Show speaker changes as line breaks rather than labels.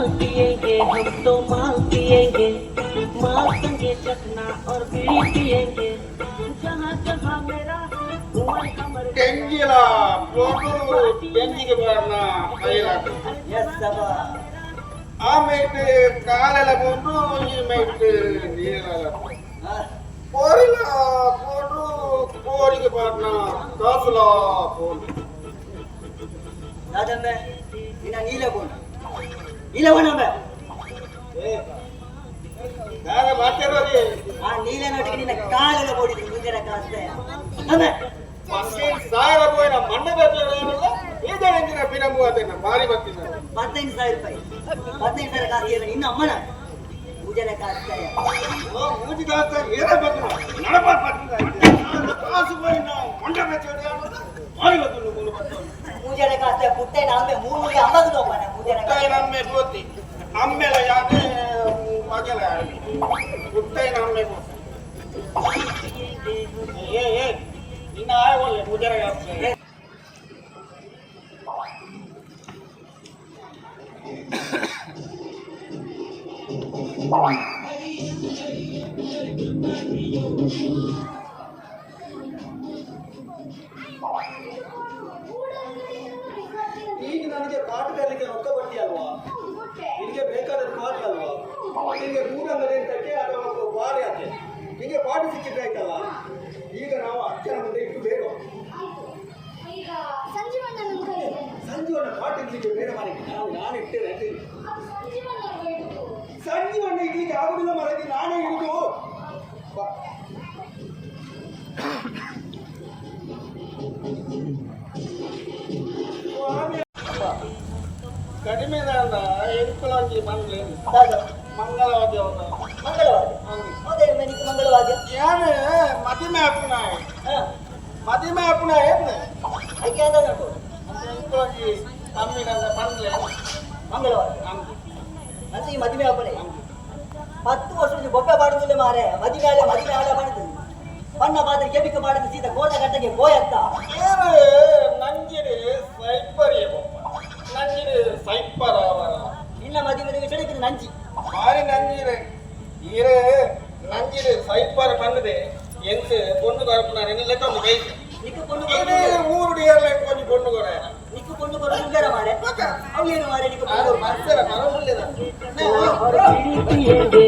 माल पिएंगे हम तो माल पिएंगे, माल संगे चखना और बीड़ी पिएंगे। जहाँ जहाँ मेरा हुआ हमर।
ಕೆಂಜಿಲ ಪೋಟು ಬೆಂಜಿಗೆ ಬಾರ್ನ ಮೈಲಾಟ.
ಎಸ್ ಅಪ್ಪ.
ಆ ಮೇಟ್ ಕಾಲೆಲ್ಲ ಪೋಟು, ಒಂಜಿ ಮೇಟ್ ನೀರೆಲ್ಲ ಕೋರಿಲ ಪೋಟು, ಕೋರಿಗೆ ಬಾರ್ನ ಕಾಸುಲ ಪೋಟು.
ದಾದಮ್ಮೆ, ನಿನ್ನ ನೀಲ ಬೋಣ, ನೀಲ ಬೋಣಮ್ಮೆ.
ದಾದ ಮಾತಾಡೋದಿ?
ಆ ನೀಲ ನೋಟಿಗೆ ನಿನ್ನ ಕಾಲೆಲ್ಲ ಬೋಡಿದ್ರು ಮುಂಜಾನೆ ಕಾಸ್ತೆ ಅಮ್ಮೆ.
15,000 ಪೋಯಿನ ಮಣ್ಣು ಬೆತ್ತಲ್ಲ ಈಜ ಪಿನ ಮೂವತ್ತೈನ ಭಾರಿ ಬರ್ತೀನಿ.
15,000 ರೂಪಾಯಿ, 15,000 ಕಾಸ್ತಿ ಇಲ್ಲ ನಿನ್ನ ಅಮ್ಮನ ಪೂಜೆನ ಕಾಸ್ತಾಯ.
ಮೂಜಿ ಕಾಸ್ತ ಏನೇ ಬರ್ತನ ನಡಪ ಕಾಸು ಪೋಯಿನ ಮಂಡ ಬೆಚ್ಚ ಭಾರಿ ಬರ್ತೀನಿ ಮೂರು ಬರ್ತಾನೆ.
ಪೂಜೆನ ಕಾಸ್ತಾಯ ಪುಟ್ಟೆನ ಅಮ್ಮೆ ಮೂರು ಅಮ್ಮಗ ತೋಪನ ಪೂಜೆನ.
ಪುಟ್ಟಯ್ಯನ ಅಮ್ಮೆ ಗೋತಿ ಅಮ್ಮೆಲ ಯಾಕೆ ಮಗಲ ಪುಟ್ಟಯ್ಯನ ಅಮ್ಮೆ ಗೋತಿ. ಏ ಏ ನಿನ್ನ ಆಯ ಒಳ್ಳೆ ಮುಜರ.
ಈಗ ನನಗೆ ಪಾಠ ತರಲಿಕ್ಕೆ ರೊಕ್ಕ ಬಡ್ಡಿ ಅಲ್ವಾ? ನಿನಗೆ ಬೇಕಾದ ಪಾಠ ಅಲ್ವಾ? ನಿನಗೆ ಗೂಡಂಗಡಿ ಅಂತಕ್ಕೆ ಅಥವಾ ಬಾರಿ ಆಕೆ ನಿಮಗೆ ಪಾಠ ಸಿಕ್ಕಿದ್ರೆ ಆಯ್ತಲ್ಲ. ಈಗ ನಾವು ಅಜ್ಜನ ಮುಂದೆ ಇಟ್ಟು ಬೇಡ.
ಈಗ ಸಂಜೀವಣ್ಣನನ್ನು ಕರೀತೇನೆ.
ಸಂಜೀವನ ಪಾಠ ಇಡ್ಲಿಕ್ಕೆ ಬೇಡ ಮನೆಗೆ, ನಾವು ನಾನು ಇಟ್ಟೇನೆ ಅಂತೇಳಿ.
ಅದು ಸಂಜೀವಣ್ಣನ ಇಡುದು.
ಸಂಜೀವಣ್ಣ ಇಡ್ಲಿಕ್ಕೆ ಆಗುದಿಲ್ಲ ಮರದಿ, ನಾನೇ ಇಡುದು ಬಾ.
ಕಡಿಮೆ ದಾಂಡ ಎಂಕುಲಂಜಿ ಬಂದ್ಲೆ.
ದಾದ?
ಮಂಗಳವಾದ್ಯ ಅವನ.
ಮಂಗಳವಾರ? ಹೌದೇ ನಿಕ್ಕ ಮಂಗಳವಾದ್ಯ?
ಯಾನೆ ಮದಿಮೆ ಆಪುನಾಯ.
ಹಾ.
ಮದಿಮೆ ಆಪುನಾಯ ಏನ್ನೆ?
ಅದಕ್ಕೆ ಯಾವ್ದು ನೋಡು.
ಎಂಕುಲಂಜಿ ತಮ್ಮಿನ ಬಂದ್ಲೆ.
ಮಂಗಳವಾರ ಅಂತ ಈ ಮದುವೆ ಹಬ್ಬನೇ 10 ವರ್ಷ ಬೊಬ್ಬೆ ಬಾಡುದಿಲ್ಲ ಮಾರೆ. ಮದುವೆ ಆಲೆ ಮದುವೆ ಆಲೆ ಬಾಡುದು ಬಣ್ಣ ಬಾದ್ರೆ ಕೆಬಿಕ ಬಾಡದು ಸೀದಾ ಕೋಟ ಗಟ್ಟೆಗೆ ಗೋಯತ್ತ.
ಏನು ನಂಜಿಡು ಸೈಪರಿಯ ಬೊಪ್ಪ ನಂಜಿಡು ಸೈಪರ ಅವರ.
ನಿನ್ನ ಮದುವೆ ಚಳಿಕಿದ ನಂಜಿ.
ಬಾರಿ ನಂಜಿರೆ ಈರೆ ನಂಜಿಡು ಸೈಪರ ಬಂದಿದೆ ಎಂಕ್ ಪೊಣ್ಣು ಕೊರಪುನ ಲೆಕ್ಕ ಒಂದು ಬೈಕ್.
ನಿಕ್ಕ ಪೊಣ್ಣು
ಇಡೀ
ಕೊಡು.
ಊರುಡು ಏರ್ಲ ಒಂಜಿ ಪೊಣ್ಣು ಕೊರ.
ನಿಕ್ಕ ಪೊಣ್ಣು ಕೊಡು ಮುಂದೆರ ಮಾರೆ. ಅವು ಏನು ಮಾರೆ ನಿಕ್ಕ ಪೊಣ್ಣು ಕೊಡು?
ಮರ್ಸರ ಮರ ಮುಳ್ಳಿದ.
और बीड़ी पिएंगे।